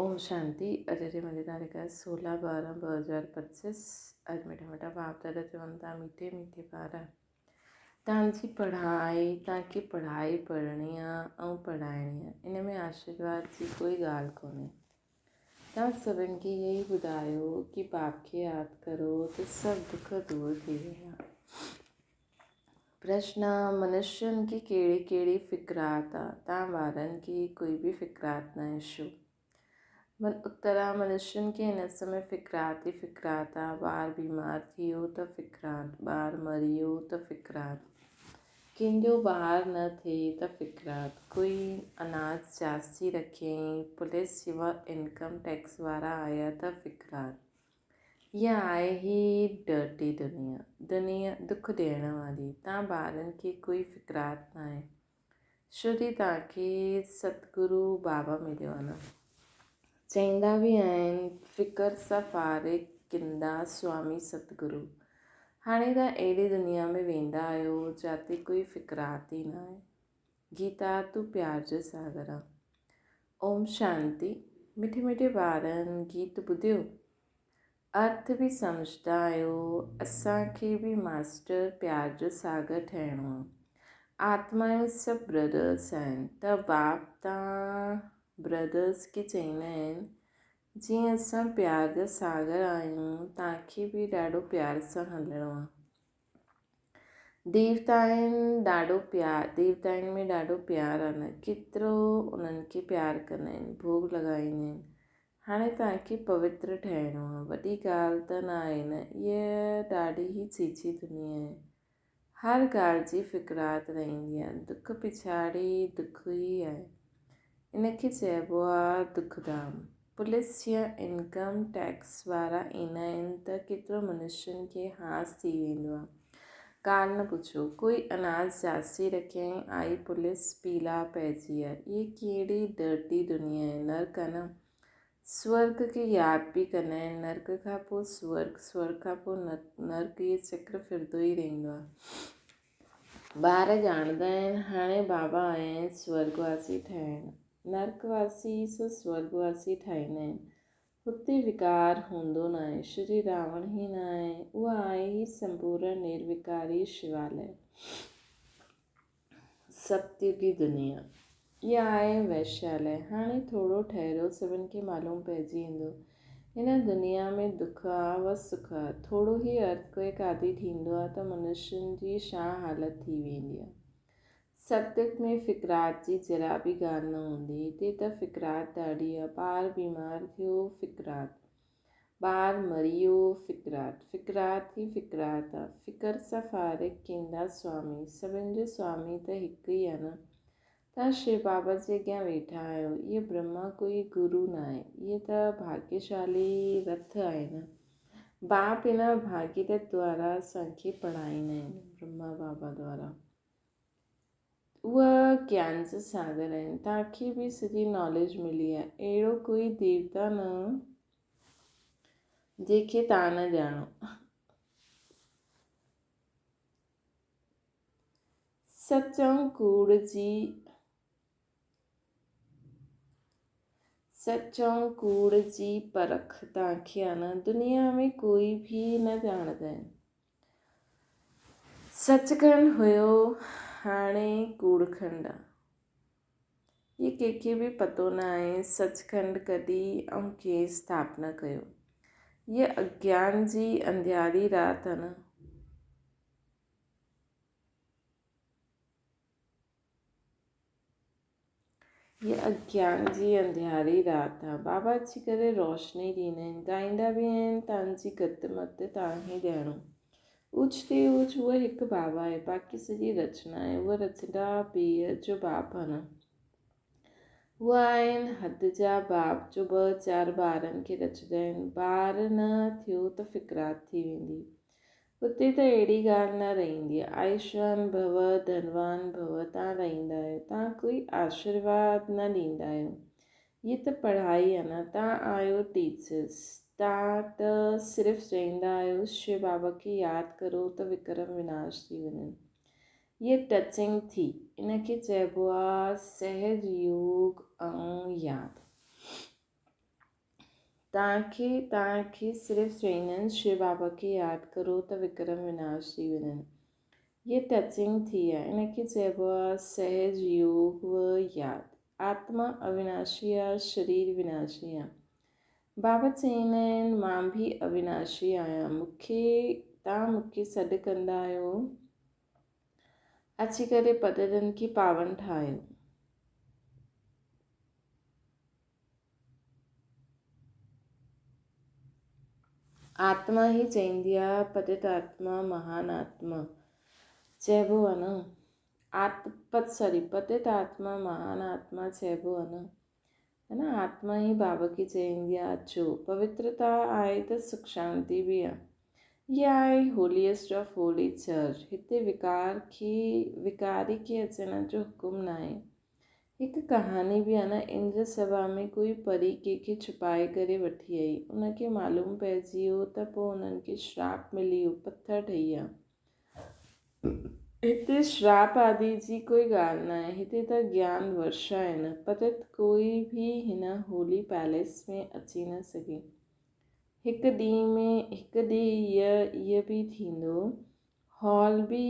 اوم شانتي اڄ جي منهنجي تاريخ آهي سولهه ٻارهن 2025 اڄ مٺا مٺا باپ دادا چون ٿا مٺي مٺي ٻار تان جي پڙهائي تان کي پڙهائي پڙهڻي آ ۽ پڙهائڻي آ ان ۾ آشيرواد جي ڪوئي ڳالهه ڪونهي تان سڀن کي اهي ئي ٻڌايو ڪي باپ کي ياد ڪرو ته سڀ دک دور ٿي ويندا. پرشن، منشين کي ڪهڙي ڪهڙي فڪرات آ؟ تان ٻارن کي ڪوئي به فڪرات ناهي شو؟ اتر، منشين کي هن سمي فڪرات ئي فڪرات آ. ٻار بيمار ٿي ويو ته فڪرات، ٻار مري ويو ته فڪرات، ڪنهن جو ٻار نه ٿئي ته فڪرات، ڪوئي اناج جاستي رکيائين، پوليس يا انڪم ٽيڪس وارا آيا ته فڪرات. اها آهي هي ڊرٽي دنيا، دنيا دک ڏيڻ واري. تان ٻارن کي ڪوئي فڪرات ناهي. شو جي تان کي ستگرو بابا مليو آهي نه. چئيندا به آهن فڪر سان فارغ ڪندا سوامي ستگرو. هاڻي تان اهڙي دنيا ۾ ويندا آهيو جاتي ڪوئي فڪرات ئي ناهي. گيتا تون پيار جو ساگر آن. اوم شانتي مٺي مٺي ٻارن گيت ٻڌيو ارٿ به سمجهدا آهيو اسان کي به ماسٽر پيار جو ساگر ٺهڻو آ آتمائون سڀ برادرس آهن ته باپ تان برادرس کي چئيندا آهن جيئن اسان پيار جا ساگر آهيون تان کي به ڏاڍو پيار سان هلڻو آ. ديوتائن ڏاڍو پيار ديوتائن ۾ ڏاڍو پيار آ نه ڪيترو انهن کي پيار ڪندا آهن ڀوڳ لڳائيندا آهن هاڻي توهان کي پوتر ٺهڻو آ وڏي ڳالهه ته نه آهي نه هيء ڏاڍي ئي چيچي دنيا آهي هر ڳالهه جي فڪرات رهندي آ دک پڇاڙي دک ئي آهي ان کي چئبو آ دک ڌام. پوليس يا انڪم ٽيڪس وارا ايندا آهن ته ڪيترو منشين کي هاس ٿي ويندو آ. ڳالهه نه پڇو. ڪوئي اناج جاچي رکيائين آئي پوليس پيلا پئجي ويا. اهي ڪهڙي ڊرٽي دنيا آهي. نرڪ آ نه. سورڳ کي ياد به ڪندا آهن. نرڪ کان پوء سورڳ، سورڳ کان پوء نرڪ اهي چڪر ڦرندو ئي رهندو آ. ٻار ڄاڻندا آهن، هاڻي بابا آيا آهن سورڳ واسي ٺاهڻ. نرڪ واسي ئي سو سورڳ واسي ٺاهيندا آهن. هتي وڪار هوندو ناهي. شري راوڻ ئي ناهي. اها آهي ئي سمپورڻ نروڪاري شواليه. ستيوگي دنيا. اها آهي ويشالي. هاڻي ٿورو ٺهريو سڀن کي معلوم پئجي ايندو. هن دنيا ۾ دک آ و سک آ. ٿورو ئي ارٿ ڪوئيڪ آدي ٿيندو آ ته منشين جي ڇا حالت ٿي ويندي آ. ستيوگ ۾ فڪرات جي ذرا به ڳالهه نه هوندي. هتي ته فڪرات ڏاڍي آ. ٻار بيمار ٿيو فڪرات. ٻار مري ويو فڪرات، فڪرات ئي فڪرات آ، فڪر سان فارغ ڪيندا سوامي، سڀن جو سوامي ته هڪ ئي آ نه. توهان شو بابا جي اڳيان ويٺا آهيو، اهي برهما ڪوئي گرو ناهي، اهي ته ڀاڳيشالي رٿ آهي نه. باپ ان ڀاڳيرٿ دوارا اسان کي پڙهائيندا آهن، برهما بابا دوارا. اها گيان جا ساگر آهن. توهان کي به سڄي ناليج ملي آهي. اهڙو ڪوئي ديوتا نه جنهن کي توهان نه ڄاڻو. سچ ۽ ڪوڙ جي سچ ۽ ڪوڙ جي پرک توهان کي آهي نه. دنيا ۾ ڪوئي به نه ڄاڻندا آهن. سچ کنڊ هيو هاڻي ڪوڙ کنڊ آ. هي ڪنهن کي به پتو نه آهي سچ کنڊ ڪڏهن ۽ ڪنهن اسٿاپنا ڪيو. هيء اگيان جي انڌياري رات آ نه. هيء اگيان جي انڌياري رات آ. بابا اچي ڪري روشني ڏيندا آهن. ڳائيندا به آهن، تان جي گت مت تان ئي ڄاڻو. اوچ تي اوچ هوء هڪ بابا آهي، باقي سڄي رچنا آهي. هوء رچنا بيحد جو باپ آ نه. هوء آهن حد جا باپ جو ٻه چار ٻارن کي رچندا آهن. ٻار نه ٿيو ته فڪرات ٿي ويندي. اتي ته اهڙي ڳالهه نه رهندي. آيوشوان ڀو، ڌنوان ڀو تان رهندا آهيو. تان ڪوئي آشيرواد نه ڏيندا آهيو. هيء ته پڙهائي آهي نه. تان آهيو ٽيچرس. تان ته صرف چئيندا آهيو شو بابا کي ياد ڪرو ته وڪرم وناش ٿي وڃن. هيء ٽچنگ ٿي. ان کي چئبو آهي سهج يوگ ۽ ياد. توهان کي صرف چئيندا آهن شو بابا کي ياد ڪرو ته وڪرم وناش ٿي وڃن. هيء ٽچنگ ٿي آهي. ان کي چئبو آهي سهج يوگ و ياد. آتما اويناشي آهي، شرير وناشي آهي. بابا چئيندا آهن مان به اويناشي آهيان. مون کي توهان مون کي سڏ ڪندا آهيو اچي ڪري پتيتن کي پاون ٺاهيو. آتما ئي چئيندي آ پتيت آتما مهان آتما چئبو آ نه آت سوري پتيت آتما مهان آتما چئبو آ نه ها نه آتما ئي بابا کي چئيندي آ اچو پوترتا آهي ته سک شانتي به آ هي آهي هوليئسٽ آف هولي چرچ هتي وڪار کي وڪاري کي اچڻ جو حڪم ناهي هڪ ڪهاڻي به آ نه اندر سڀا ۾ ڪوئي پري ڪنهن کي ڇپائي ڪري وٺي آئي. ان کي معلوم پئجي ويو ته پوء انهن کي شراپ ملي ويو، پٿر ٺهي ويا. هتي شراپ آدي جي ڪوئي ڳالهه ناهي، هتي ته گيان ورشا آهي نه. پتت ڪوئي به هن هولي پئليس ۾ اچي نه سگهي. هڪ ڏينهن ۾ هڪ ڏينهن هيء به ٿيندو. هال به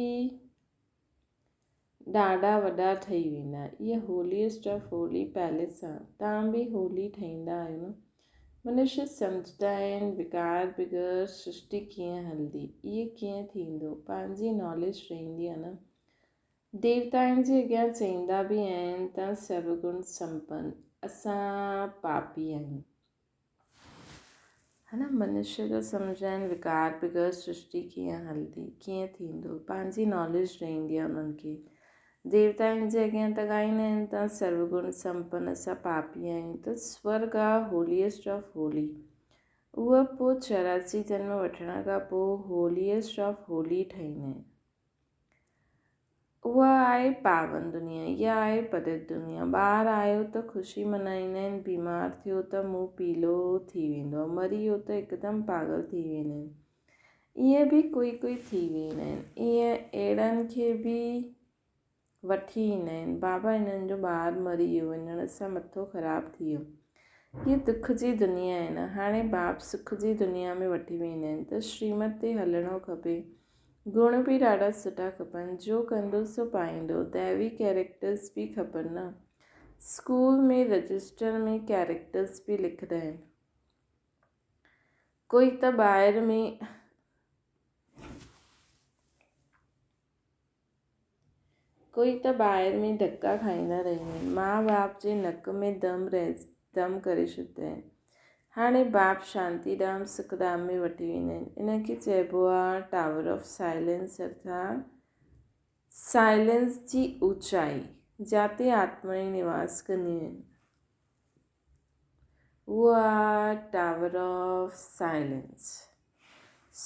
ڏاڍا وڏا ٺهي ويندا. اها هوليئسٽ آف هولي پئليس آ. توهان به هولي ٺهيندا آهيو نه. منشي سمجهندا آهن وڪار بغير سرشٽي ڪيئن هلندي. اهي ڪيئن ٿيندو. پنهنجي ناليج رهندي آ نه. ديوتائن جي اڳيان چئيندا به آهن توهان سرو گڻ سمپن اسان پاپي آهيون. ها نه منشي ته سمجهائين وڪار بغير سرشٽي ڪيئن هلندي ڪيئن ٿيندو پنهنجي ناليج رهندي آهي انهن کي ديوتائن جي اڳيان ته ڳائيندا آهن ته سرو گڻ سمپن اسان پاپي آهيون ته سورگ آ هوليئسٽ آف هولي اهو پوء 84 جنم وٺڻ کان پوء هوليئسٽ آف هولي ٺهيندا آهن. اها آهي پاون دنيا، اها آهي پتيت دنيا. ٻار آيو ته خوشي منائيندا آهن، بيمار ٿيو ته منهن پيلو ٿي ويندو آهي، مري ويو ته هڪدم پاڳل ٿي ويندا آهن. ائين به ڪوئي ڪوئي ٿي ويندا آهن. ائين اهڙن کي به وٺي ايندا آهن. بابا هنن جو ٻار مري ويو، وڃڻ سان مٿو خراب ٿي ويو. هيء دک جي دنيا آهي نه. هاڻي باپ سک جي دنيا ۾ وٺي ويندا آهن ته شريمت تي هلڻو کپي. گڻ به ڏاڍا سٺا کپن، جو ڪندو سو پائيندو، ديوي ڪيريڪٽرس به کپن نه. اسڪول ۾ رجسٽر ۾ ڪيريڪٽرس به لکندا آهن. ڪوئي ته ٻاهر ۾ ڪوئي ته ٻاهر ۾ ڌڪا کائيندا رهيا آهن. ماء باپ جي نڪ ۾ دم دم ڪري ڇڏيندا آهن. هاڻي باپ شانتي ڌام سک ڌام ۾ وٺي ويندا آهن. ان کي چئبو آهي ٽاور آف سائلنس ارٿات سائلنس جي اوچائي جاتي آتمائون نواس ڪنديون آهن. اهو آهي ٽاور آف سائلنس.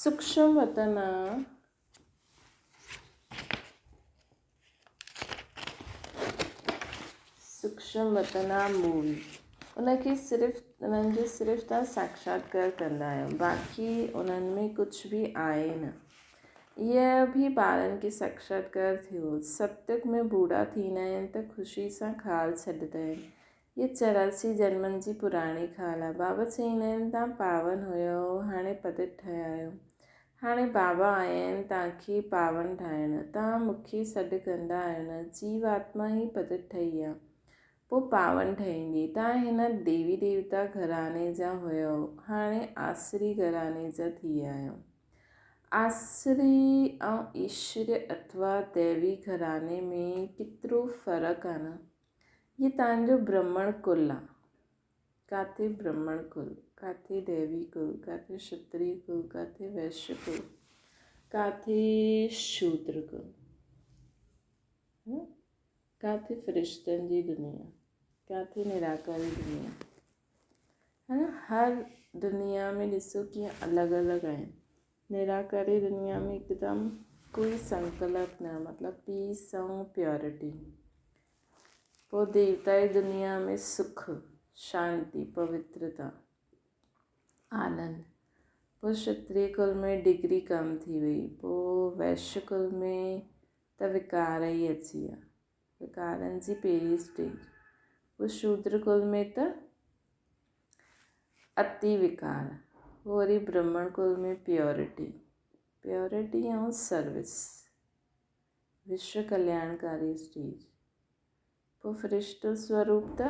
سوڪشم وطن آ. سوڪشم وطن آ مووي ان کي صرف انهن جو صرف تان ساڪشاتڪار ڪندا آهيو باقي انهن ۾ ڪجهه به آهي نه اها به ٻارن کي ساڪشاتڪار ٿيو ستيگ ۾ بوڙها ٿيندا آهن ته خوشي سان خال ڇڏندا آهن هيء 84 جنمن جي پراڻي خال آ. بابا چئيندا آهن تان پاون هيؤ، هاڻي پتيت ٺهيا آهيو. هاڻي بابا آيا آهن تان کي پاون ٺاهڻ. تان مون کي سڏ ڪندا آهيو نه، جيو آتما ئي پتيت ٺهي آ، پوء پاون ٺهيندي. تان هن ديوي ديوتا گهراڻي جا هيؤ، هاڻي آسري گهراڻي جا ٿي ويا آهيو. آسري ۽ ايشوري اٿوا ديوي گهراڻي ۾ ڪيترو فرق آ نه. هي تان جو برهمڻ ڪل آ. ڪاٿي برهمڻ ڪل، ڪاٿي ديوي ڪل، ڪاٿي شتري ڪل، ڪاٿي ويشيه ڪل، ڪاٿي شودر ڪل، ڪاٿي فرشتن جي دنيا، ڪاٿي نراڪاري دنيا. هر دنيا ۾ ڏسو ڪيئن الڳ الڳ آهن. نراڪاري دنيا ۾ هڪدم ڪوئي سنڪلپ نه مطلب پيس ۽ پيورٽي. پوء ديوتائي دنيا ۾ سک، شانتي، پوترتا، آنند. پوء شتري ڪل ۾ ڊگري ڪم ٿي وئي. پوء ويشيه ڪل ۾ ته وڪار ئي اچي ويا. وڪارن جي پهرين اسٽيج. پوء شودر ڪل ۾ ته اتي وڪار. پوء وري برهمڻ ڪل ۾ پيورٽي، پيورٽي ۽ سروس، وشو ڪلياڻڪاري اسٽيج. پوء فرشتو سوروپ ته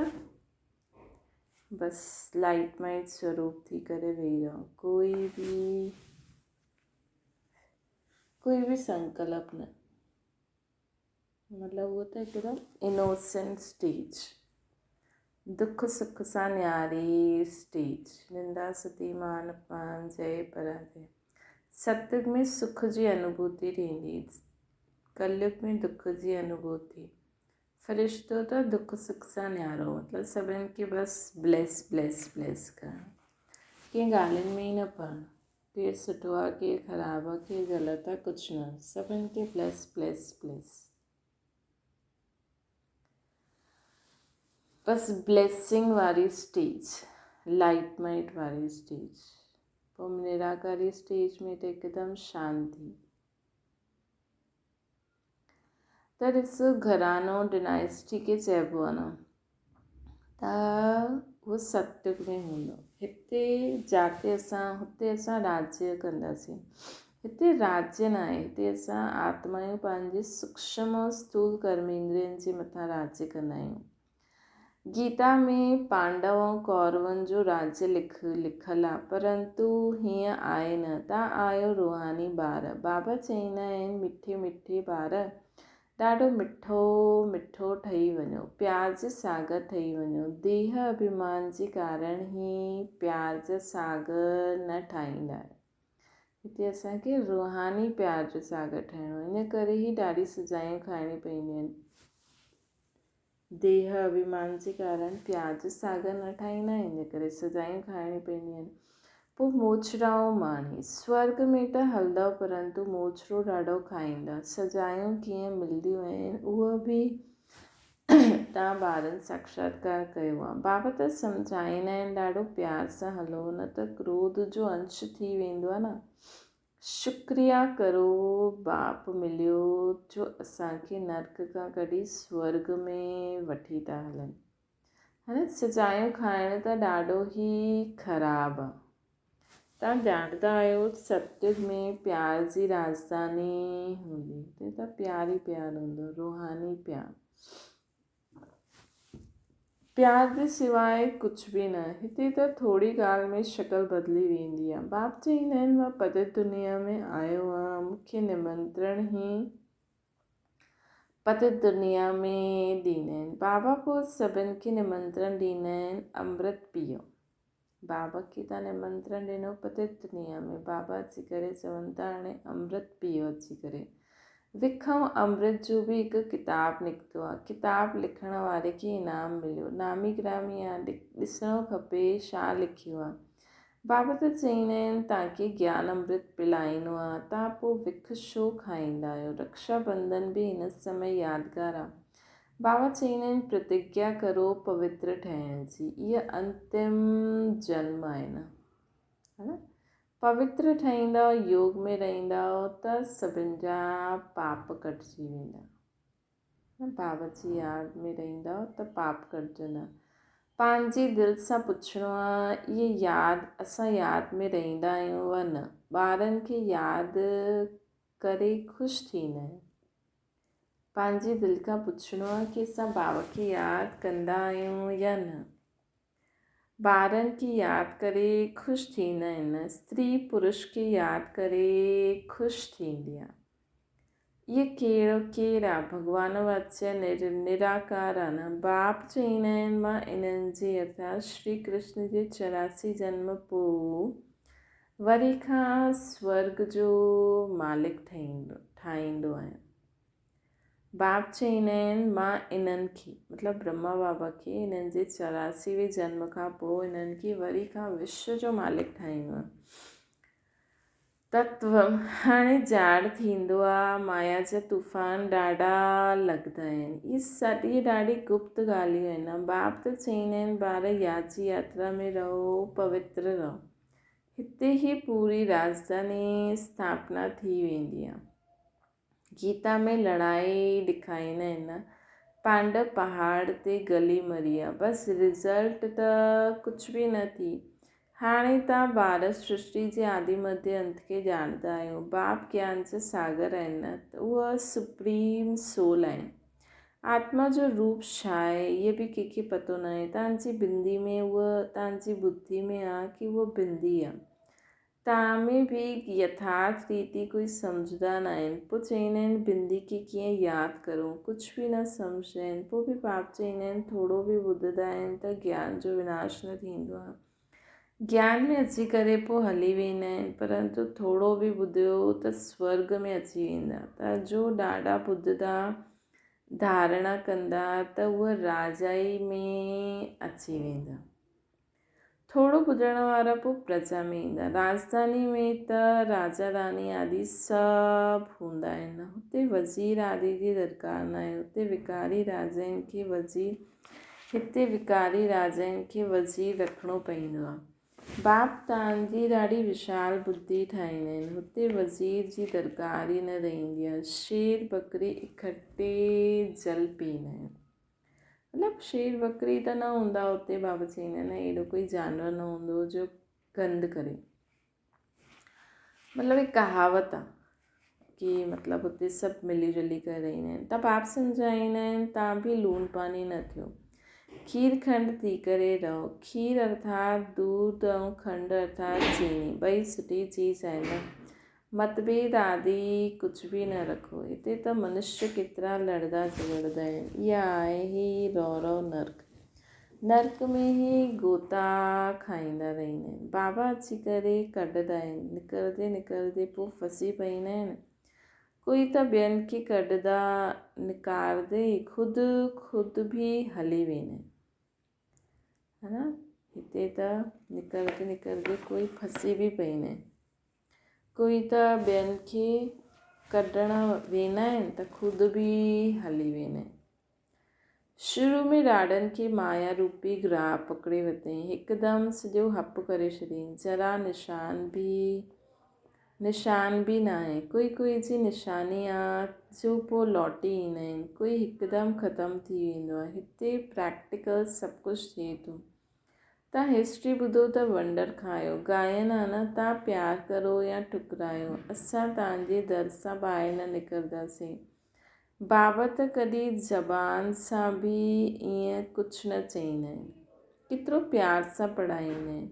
بس لائيٽ مائيٽ سوروپ ٿي ڪري ويهي رهو، ڪوئي به سنڪلپ نه، مطلب اهو ته هڪدم انوسينٽ اسٽيج، دک سک سان نياري اسٽيج، نندا ستي مان اپمان جئي پراجئي. ستيگ ۾ سک جي انوڀوتي ٿيندي، ڪليگ ۾ دک جي انوڀوتي. فرشتو ته دک سک سان نيارو، مطلب سڀن کي بس بليس بليس بليس ڪرڻ، ڪنهن ڳالهين ۾ ئي نه پڙڻ، ڪير سٺو آ ڪير خراب آ ڪير غلط آ ڪجهه نه، سڀن کي بليس بليس بليس، بس بليسنگ واري اسٽيج، لائيٽ مائيٽ واري اسٽيج. پوء نراڪاري اسٽيج ۾ ته هڪدم شانتي. ته ڏس گهراڻو ڊنائسٽي کي چئبو آهي نه ته اهو ستيگ ۾ هوندو. هتي جاتي اسان هتي اسان راجيه ڪنداسين. هتي راجيه نه آهي، هتي اسان آتمايون پنهنجي سوڪشم ۽ اسٿول ڪرميندرين جي مٿان راجيه ڪندا آهيون. گيتا ۾ پانڊو ۽ ڪورون جو راجيه لکيل آ، پرنتو هيئن آهي نه. تان آهيو روحاني ٻار. بابا چئيندا آهن مٺي مٺي ٻار، ڏاڍو مٺو مٺو ٺهي وڃو، پيار جي ساگر ٺهي وڃو. ديهه اڀيمان جي ڪارڻ هي پيار جا ساگر نه ٺاهيندا آهيو. هتي اسان کي روحاني پيار جو ساگر ٺاهڻو آهي، ان ڪري هي ڏاڍي سزايون کائڻيون پونديون آهن. ديهه اڀيمان جي ڪارڻ پيار جو ساگر نه ٺاهيندا آهن، ان ڪري سزايون کائڻيون پونديون آهن. پوء موچڙائو ماڻي سورڳ ۾ ته هلندؤ پرنتو موچڙو ڏاڍو کائيندا. سزايون ڪيئن ملنديون آهن اهو به توهان ٻارن ساڪشاتڪار ڪيو آهي. بابا ته سمجهائيندا آهن ڏاڍو پيار سان هلو نه ته ڪروڌ جو انش ٿي ويندو آهي نه. شڪريا ڪرو باپ مليو جو اسان کي نرڪ کان ڪڍي سورڳ ۾ وٺي ٿا هلن. هاڻي سزايون کائڻ ته ڏاڍو ئي خراب آ. توهان ڄاڻندا آهيو ستيگ ۾ پيار جي راڄڌاني هوندي. هتي ته پيار ئي پيار هوندو، روحاني پيار. پيار جي سواء ڪجهه به نه. هتي ته ٿوري ڳالهه ۾ شڪل بدلي ويندي آ. باپ چئيندا آهن مان پتيت دنيا ۾ آيو آهيان، مون کي نمنترڻ ئي پتيت دنيا ۾ ڏيندا آهن. بابا پوء سڀن کي نمنترڻ ڏيندا آهن امرت پيئو. بابا کي تان نمنترڻ ڏنو پتيت دنيا ۾. بابا اچي ڪري چون ٿا هاڻي امرت پيئو اچي ڪري. وک ۽ امرت جو به هڪ ڪتاب نڪتو آ. ڪتاب لکڻ واري کي انعام مليو. نامي گرامي آ، ڏسڻو کپي ڇا لکيو آ. بابا ته چئيندا آهن تان کي گيان امرت پلائڻو آ، تان پو وک ڇو کائيندا آهيو. رڪشا بنڌن به هن سمي يادگار آ. بابا چئيندا آهن پرتگيا ڪرو پوتر ٺهڻ جي. اها انتم جنم آهي نه. ها نه؟ پوتر ٺهيندؤ، يوگ ۾ رهندؤ ته سڀن جا پاپ ڪٽجي ويندا. بابا جي ياد ۾ رهندؤ ته پاپ ڪٽجندا. پنهنجي دل سان پڇڻو آ، اهي ياد اسان ياد ۾ رهندا آهيون يا نه؟ ٻارن کي ياد ڪري خوش ٿيندا آهيون. پنهنجي دل کان پڇڻو آ ڪي اسان بابا کي ياد ڪندا آهيون يا نه؟ ٻارن کي ياد ڪري خوش ٿيندا آهن. استري پرش کي ياد ڪري خوش ٿيندي آ. اهي ڪهڙو ڪير آ؟ ڀڳوان واچيه نراڪار آ نه. باپ چئيندا آهن مان انهن جي ارٿات شري ڪرشن جي 84 جنم پوء وري کان سورڳ جو مالڪ ٺاهيندو آهيان. باپ چئيندا آهن، مان انهن کي، مطلب برهما بابا کي، انهن جي 84 وين جنم کان پوء انهن کي وري کان وشو جو مالڪ ٺاهيندو آهيان. تتو هاڻي جاڙ ٿيندو آ، مايا جا طوفان ڏاڍا لڳندا آهن. اهي سڄي ڏاڍي گپت ڳالهيون آهن. باپ ته چئيندا آهن، ٻار ياد جي ياترا ۾ رهو، پوتر رهو. هتي ئي پوري راڄڌاني اسٿاپنا ٿي ويندي آ. گيتا ۾ لڙائي ڏکائيندا آهن نه پانڊو پهاڙ تي گلي مري ويا بس رزلٽ ته ڪجهه به نه ٿي. هاڻي توهان ٻار سرشٽي جي آدي مڌيه انت کي ڄاڻندا آهيو. باپ گيان جا ساگر آهن نه ته اهي سپريم سول آهن. آتما جو روپ ڇا آهي اهي به ڪنهن کي پتو ناهي. توهان جي بندي ۾ اهو توهان جي ٻڌي ۾ آ ڪي اهو بندي آ. تان ۾ به يٿارٿ ريتي ڪوئي سمجهندا ناهن، پوء چئيندا آهن بندي کي ڪيئن ياد ڪرون، ڪجهه به نه سمجهندا آهن، پوء به پاپ چئيندا آهن، ٿورو به ٻڌندا آهن ته گيان جو وناش نه ٿيندو آهي. گيان ۾ اچي ڪري پوء هلي ويندا آهن، پرنتو ٿورو به ٻڌيو ته سورڳ ۾ اچي ويندا. ته جو ڏاڍا ٻڌندا، ڌارڻا ڪندا ته اهي راجائي ۾ اچي ويندا. ٿورو ٻڌڻ وارا پوء پرجا ۾ ايندا. راڄڌاني ۾ ته راجا راڻي آدي سڀ هوندا آهن. هتي وزير آدي جي درڪار ناهي. هتي وڪاري راجائن کي وزير هتي وڪاري راجائن کي وزير رکڻو پئيندو آهي. باپ تان جي ڏاڍي وشال ٻڌي ٺاهيندا آهن. هتي وزير جي درڪار ئي نه رهندي آهي. شير ٻڪري اڪٺي جل پيئندا آهن. مطلب شير ٻڪري ته نه هوندا اتي بابا چئيندا آهن اهڙو ڪوئي جانور نه هوندو جو گند ڪري مطلب هڪ ڪهاوت آ ڪي مطلب اتي سڀ ملي جلي ڪري رهندا آهن ته باپ سمجهائيندا آهن تان به لوڻ پاني نه ٿيو کير کنڊ ٿي ڪري رهو کير ارٿات دودھ ۽ کنڊ ارٿات چيني ٻئي سٺي چيز آهن متڀيد آدي ڪجهه به نه رکو. هتي ته منشيه ڪيترا لڙدا جهڳڙدا آهن. اها آهي هي رورو نرڪ. نرڪ ۾ هي غوطا کائيندا رهندا آهن. بابا اچي ڪري ڪڍندا آهن. نڪرندي نڪرندي پوء ڦسي پئيندا آهن. ڪوئي ته ٻين کي ڪڍندا نڪاردي خود خود به هلي ويندا آهن. ها نه هتي ته نڪرندي نڪرندي ڪوئي ڦسي به پئيندا آهن. ڪوئي ته ٻين کي ڪڍڻ ويندا آهن ته خود به هلي ويندا آهن. شروع ۾ ڏاڏن کي مايا روپي گراهه پڪڙي ورتائين. هڪدم سڄو هپ ڪري ڇڏيائين. ذرا نشان به نشان به ناهي. ڪوئي ڪوئي جي نشاني آ جو پوء لوٽي ايندا آهن. ڪوئي هڪدم ختم ٿي ويندو آهي. هتي پريڪٽيڪل سڀ ڪجهه ٿئي ٿو. تان هسٽري ٻڌو ته ونڊر کايو. گائن آ نه تان پيار ڪرو يا ٺڪرايو اسان تان جي در سان ٻاهر نه نڪرداسين. بابا ته ڪڏهن زبان سان به ائين ڪجهه نه چئيندا آهن. ڪيترو پيار سان پڙهائيندا آهن.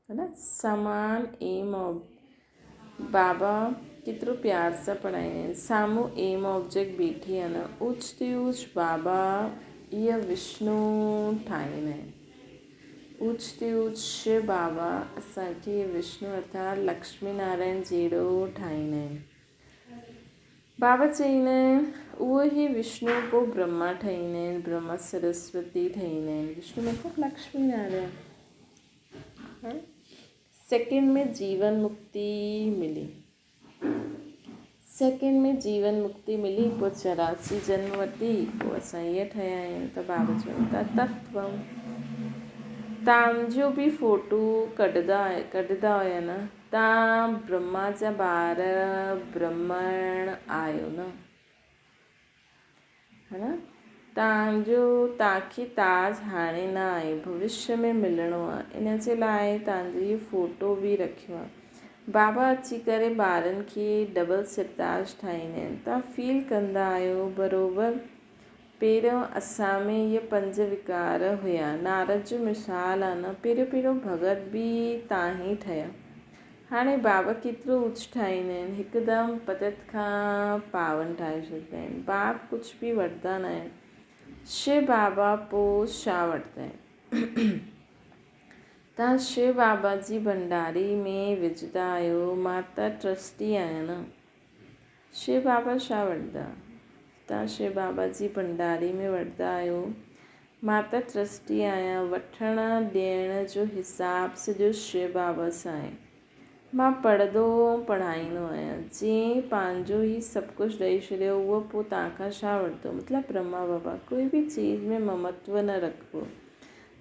ها نه سامان ايم بابا ڪيترو پيار سان پڙهائيندا آهن. سامهون ايم آبجيڪٽ بيٺي آهي نه اوچ تي اوچ بابا اها وشنو ٺاهيندا آهن. اوچ تي اوچ شو بابا اسان کي وشنو ارٿات لڪشمي نارائڻ جهڙو ٺاهيندا آهن. بابا چئيندا آهن اهو ئي وشنو پوء برهما ٺهيندا آهن، برهما سرسوتي ٺهيندا آهن. وشنو مطلب لڪشمي نارائڻ. سيڪنڊ ۾ جيون مڪتي ملي. سيڪنڊ ۾ جيون مڪتي ملي پوء 84 جنم ورتي پوء اسان ائين ٺهيا آهيون ته بابا چون ٿا تتوم تان جو به فوٽو ڪڍندا ڪڍندا هيا نه تان برهما جا ٻار برهمڻ آهيو نه ها نه؟ تان جو تان کي تاج هاڻي نه آهي، ڀوشيه ۾ ملڻو آهي، ان جي لاء تان جو هي فوٽو به رکيو آهي. بابا اچي ڪري ٻارن کي ڊبل سرتاج ٺاهيندا آهن. تان فيل ڪندا آهيو بروبر پهريون اسان ۾ اهي پنج وڪار هيا. نارد جو مثال آهي نه پهريون پهريون ڀڳت به تان ئي ٺهيا. هاڻي بابا ڪيترو اوچ ٺاهيندا آهن، هڪدم پتت کان پاون ٺاهي ڇڏيندا آهن. باپ ڪجهه به وٺندا ناهن. شو بابا پوء ڇا وٺندا آهن؟ توهان شو بابا جي ڀنڊاري ۾ وجهندا آهيو، مان ته ٽرسٽي آهيان نه. شو بابا ڇا وٺندا؟ توهان شو بابا جي ڀنڊاري ۾ وٺندا آهيو، مان ته ٽرسٽي آهيان، وٺڻ ڏيڻ جو حساب سڄو شو بابا سان آهي. مان پڙهندو ۽ پڙهائيندو آهيان. جنهن پنهنجو هي سڀ ڪجهه ڏئي ڇڏيو، اهو پوء توهان کان ڇا وٺندو؟ مطلب برهما بابا، ڪوئي به چيز ۾ ممتو نه رکبو.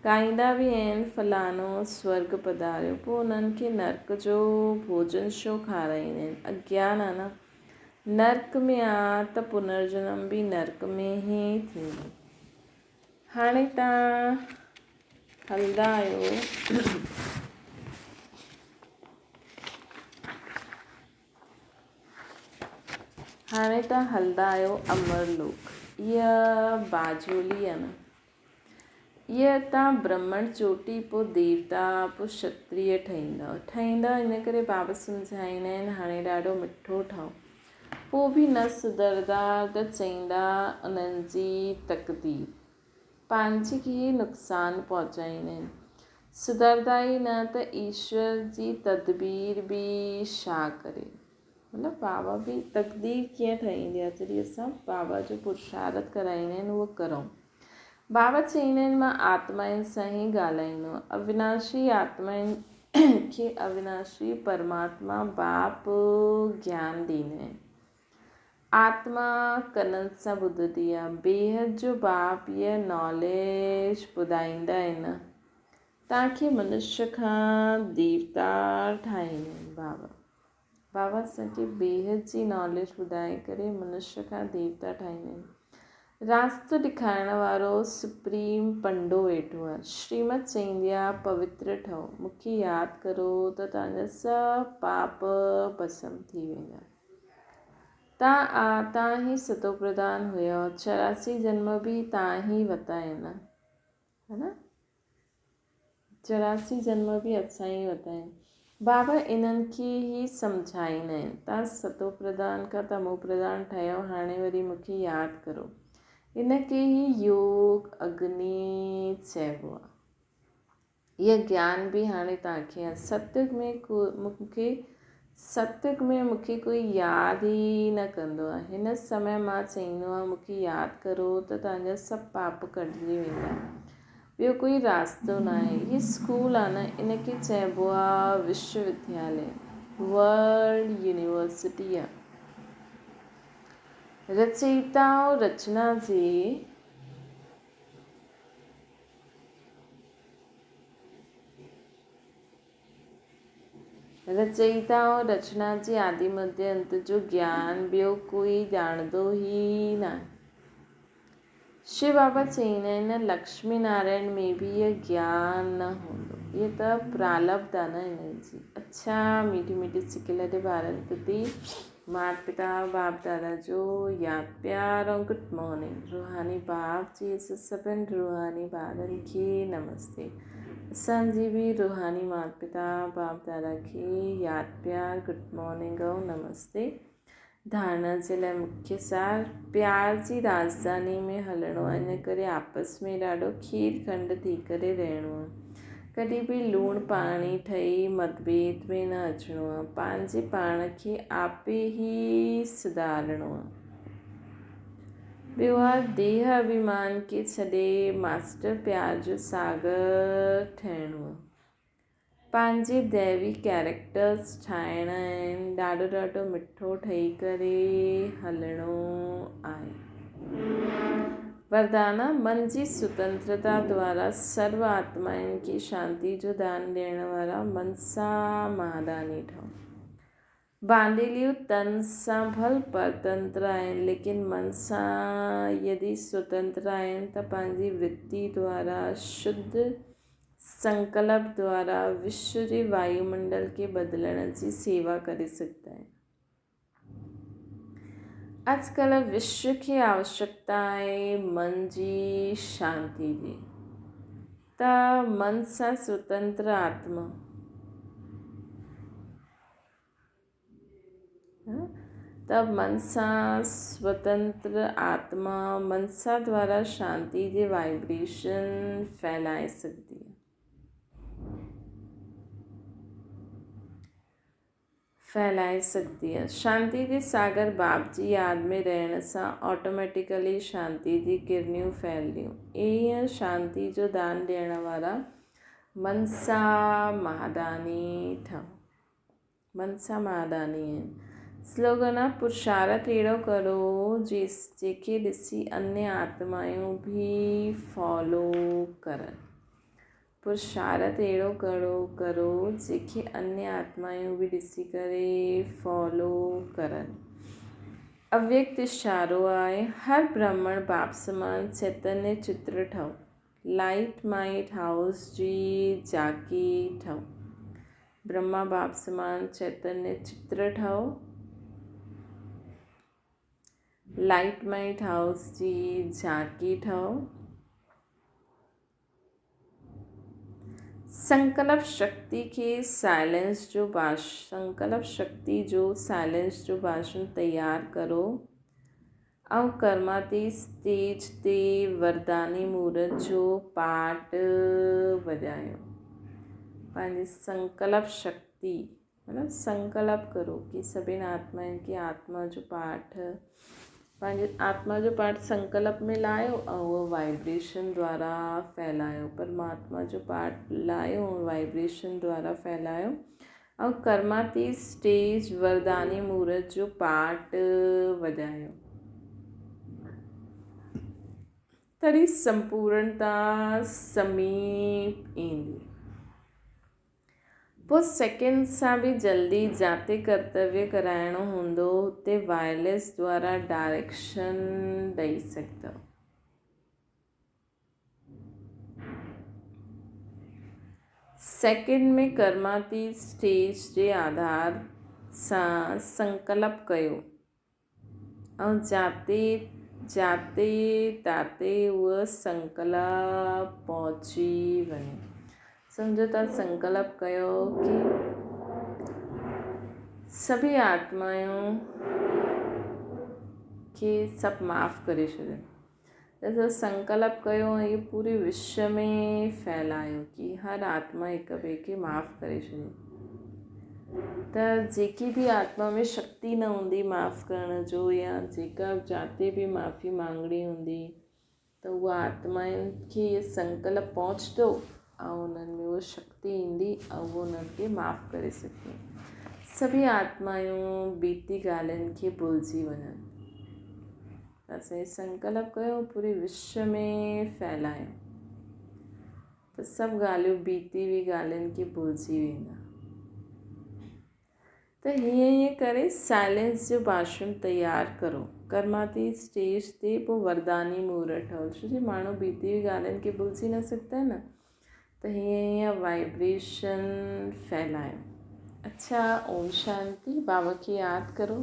ڳائيندا به آهن، فلاڻو سورڳ پڌاريو، پوء انهن کي نرڪ جو ڀوڄن ڇو کارائيندا آهن؟ اگيان آ نه. نرڪ ۾ آ ته پنرجنم به نرڪ ۾ ئي ٿيندو. هاڻي توهان هلندا آهيو. هاڻي توهان هلندا آهيو امر لوڪ. هيء باجولي آهي نه. هيء توهان برهمڻ چوٽي پوء ديوتا پوء شتريه ٺهيندؤ. ٺهيندؤ ان ڪري بابا سمجهائيندا آهن هاڻي ڏاڍو مٺو ٺهو. پوء به نه سڌرندا ته چئيندا انهن جي تقدير. پنهنجي کي ئي نقصان پهچائيندا آهن. سڌرندا ئي نه ته ايشور جي تدبير به ڇا ڪري. مطلب بابا به تقدير ڪيئن ٺاهيندي آهي جڏهن اسان بابا جو پرشارت ڪرائيندا آهن اهو ڪرون. بابا چئيندا آهن مان آتمائن سان ئي ڳالهائيندو آهيان. اويناشي آتمائن کي اويناشي پرماتما باپ گيان ڏيندا آهن. آتما ڪنن سان ٻڌندي آهي. بيحد جو باپ هيء ناليج ٻڌائيندا آهن. توهان کي منشيه کان ديوتا ٺاهيندا آهن بابا. بابا اسان کي بيحد جي ناليج ٻڌائي ڪري منشيه کان ديوتا ٺاهيندا آهن. راستو ڏيکارڻ وارو سپريم پنڊو ويٺو آهي. شريمت چئيندي آهي پوتر ٺهو، مون کي ياد ڪرو ته توهان جا سڀ پاپ ڀسم ٿي ويندا. تان آ تان ئي ستوپرڌان هيؤ، 84 جنم به تان ئي وتا آهن. ها نه؟ 84 جنم به اسان ئي ورتا آهن. بابا انهن کي ئي سمجهائيندا آهن. توهان ستو پرڌان کان تمو پرڌان ٺهيو هاڻي وري مون کي ياد ڪرو. ان کي ئي يوگ اگني چئبو آهي. اهو گيان به هاڻي توهان کي آهي. ستيگ ۾ مون کي ستيگ ۾ مون کي ڪوئي ياد ئي نه ڪندو آهي. هن سمي مان چئيندو آهيان مون کي ياد ڪرو ته توهان جا سڀ پاپ ڪٽجي ويندا. ٻيو ڪوئي راستو ناهي. هي اسڪول آهي نه ان کي چئبو آهي وشو ودياليه، ورلڊ يونيورسٽي آهي. رچئيتا ۽ رچنا جي. رچئيتا ۽ رچنا جي آدي مڌيه انت جو گيان ٻيو ڪوئي ڄاڻندو ئي ناهي. شو بابا چئيندا آهن نه لڪشمي نارائڻ ۾ به اهو گيان نه هوندو. اهي ته پرالبڌ آهي نه انهن جي. اڇا ميٺي ميٺي سڪيل ڏي ٻارن پرتي مات پتا باپ دادا جو ياد پيار ۽ گڊ مارننگ روحاني باپ جي اسان سڀن روحاني ٻارن کي نمستي اسان جي به روحاني مات پتا باپ دادا کي ياد پيار گڊ مارننگ ۽ نمستي ڌارڻا جي لاء مکيه سار پيار جي راڄڌاني ۾ هلڻو آهي ان ڪري آپس ۾ ڏاڍو کير کنڊ ٿي ڪري رهڻو آهي. ڪڏهن به لوڻ پاڻي ٺهي متڀيد ۾ نه اچڻو آهي. پنهنجي پاڻ کي آپي ئي سڌارڻو آهي. ٻيو آهي ديهه اڀيمان کي ڇڏي ماسٽر پيار جو ساگر ٺهڻو آهي. پنهنجي ديوي ڪيريڪٽرز ٺاهڻا آهن ڏاڍو ڏاڍو مٺو ٺهي ڪري هلڻو آهي. وردانا، من جي سوتنترتا دوارا سرو آتمائن کي شانتي جو دان ڏيڻ وارا منسا مهاداني ٺهو. بانديليون تن سان ڀل پرتنتر آهن، ليڪن من سان يدي سوتنتر آهن ته پنهنجي ورتي دوارا شڌ سنڪلپ دوارا وشو جي وايومنڊل کي بدلڻ جي سيوا ڪري سگهندا آهن. اڄڪلهه وشو کي آوشڪتا آهي من جي شانتي جي ته من سان سوتنتر آتما ته من سان سوتنتر آتما منسا دوارا شانتي جي وائبريشن ڦهلائي سگهندي آهي. ڦهلائي سگهندي آهي. شانتي جي ساگر باپ جي ياد ۾ رهڻ سان آٽوميٽيڪلي شانتي جي ڪرنيون ڦهلنديون. ايئن شانتي جو دان ڏيڻ وارا منسا مهاداني ٺهو. منسا مهاداني آهن. سلوگن آ پرشارٿ اهڙو ڪرو جيڪي ڏسي انيه آتمايون به فالو ڪرن. پرشارٿ اهڙو ڪرو ڪرو جيڪي انيه آتمايون به ڏسي ڪري فالو ڪرن. اويڪت اشارو آهي هر برهمڻ باپ سمان چيتنيه چتر ٺهو. لائيٽ مائيٽ هائوس جي جهاڪي ٺهو. برهما باپ سمان چيتنيه چتر ٺهو. لائيٽ مائينڊ هائوس جي جهانڪي ٺاهو. سنڪلپ شڪتي کي سائلنس جو ڀاش سنڪلپ شڪتي جو سائلنس جو ڀاشڻ تيار ڪرو ۽ ڪرماتي اسٽيج تي ورداني مورت جو پاٽ وڄايو. پنهنجي سنڪلپ شڪتي مطلب سنڪلپ ڪرو ڪي سڀن آتمائن کي آتما جو پاٺ پنهنجي آتما جو پاٺ سنڪلپ ۾ لايو ۽ اهو وائبريشن دوارا ڦهلايو پرماتما جو پاٺ لايو ۽ وائبريشن دوارا ڦهلايو ۽ ڪرماتي اسٽيج ورداني مورت جو پاٺ وڄايو تڏهن سمپورڻتا سميپ ايندي. پوء سيڪنڊ سان به جلدي جاتي ڪرتويه ڪرائڻو هوندو اتي وائرليس دوارا ڊائريڪشن ڏئي سگهندؤ. سيڪنڊ ۾ ڪرماتيت اسٽيج جي آڌار سان سنڪلپ ڪيو. ۽ جاتي جاتي تاتي اهو سنڪلپ پهچي وڃي. سمجهو ته سنڪلپ ڪيو ڪي سڀئي آتمائون کي سڀ معاف ڪري ڇڏيو. ته سنڪلپ ڪيو ۽ اهو پوري وشو ۾ ڦهلايو ڪي هر آتما هڪ ٻئي کي معاف ڪري ڇڏي ته جيڪي به آتما ۾ شڪتي نه هوندي معاف ڪرڻ جو يا جيڪا جاتي به معافي مانگڻي هوندي ته اها آتمائن کي اهو سنڪلپ پهچندو ۽ انهن ۾ اها شڪتي ايندي ۽ اهو انهن کي معاف ڪري سگهندي. سڀئي آتمائون بيتي ڳالهين کي ڀلجي وڃن. اسين سنڪلپ ڪيو پوري وشو ۾ ڦهلايو ته سڀ ڳالهيون بيتي هئي ڳالهين کي ڀلجي ويندا ته هيئن هيئن ڪري سائلنس جو ڀاشڻ تيار ڪرو ڪرماتي اسٽيج تي پوء ورداني مورت ٺهو ڇو جي ماڻهو بيتي هئي ڳالهين کي ڀلجي نه سگهندا نه ته هيئن هيئن وائبريشن ڦهلايو. اڇا اوم شانتي بابا کي ياد ڪرو.